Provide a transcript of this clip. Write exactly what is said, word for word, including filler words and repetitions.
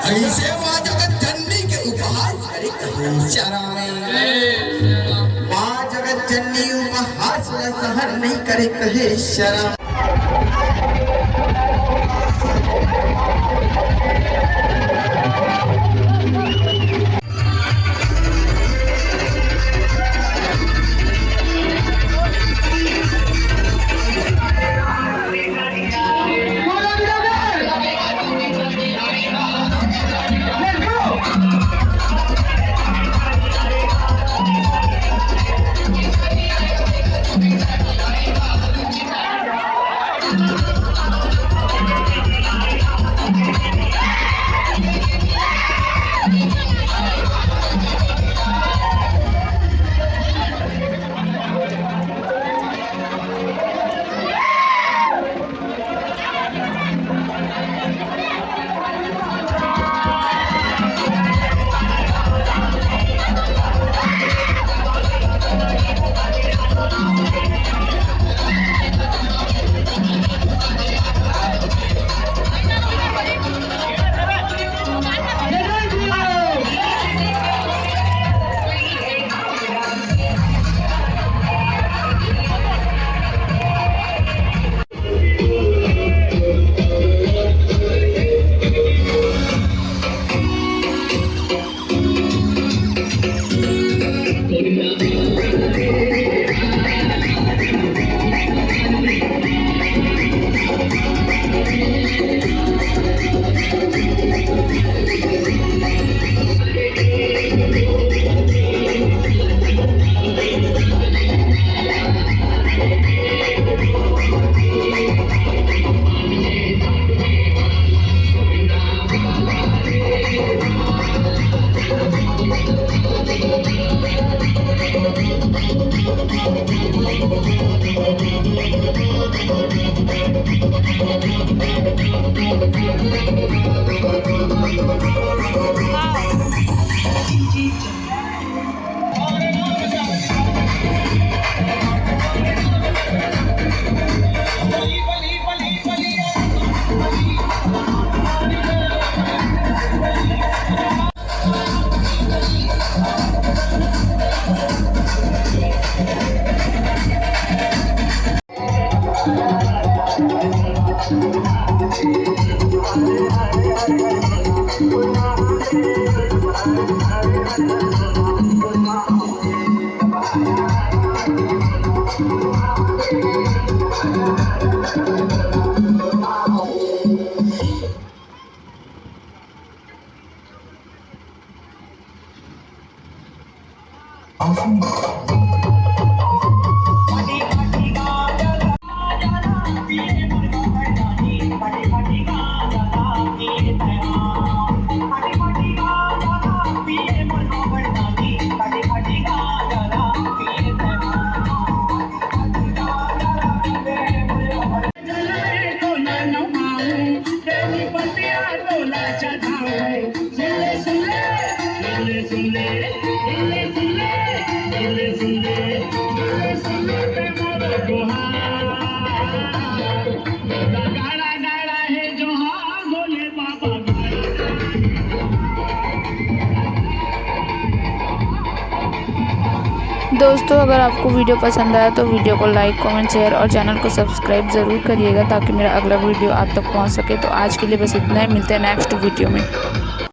अइसे माँ जगत जननी के उपहास करे कहे शरम। माँ जगत जननी उपहास ला सहन नहीं करे कहे शरम। दोस्तों, अगर आपको वीडियो पसंद आया तो वीडियो को लाइक, कमेंट, शेयर और चैनल को सब्सक्राइब ज़रूर करिएगा, ताकि मेरा अगला वीडियो आप तक पहुंच सके। तो आज के लिए बस इतना ही, मिलते हैं नेक्स्ट वीडियो में।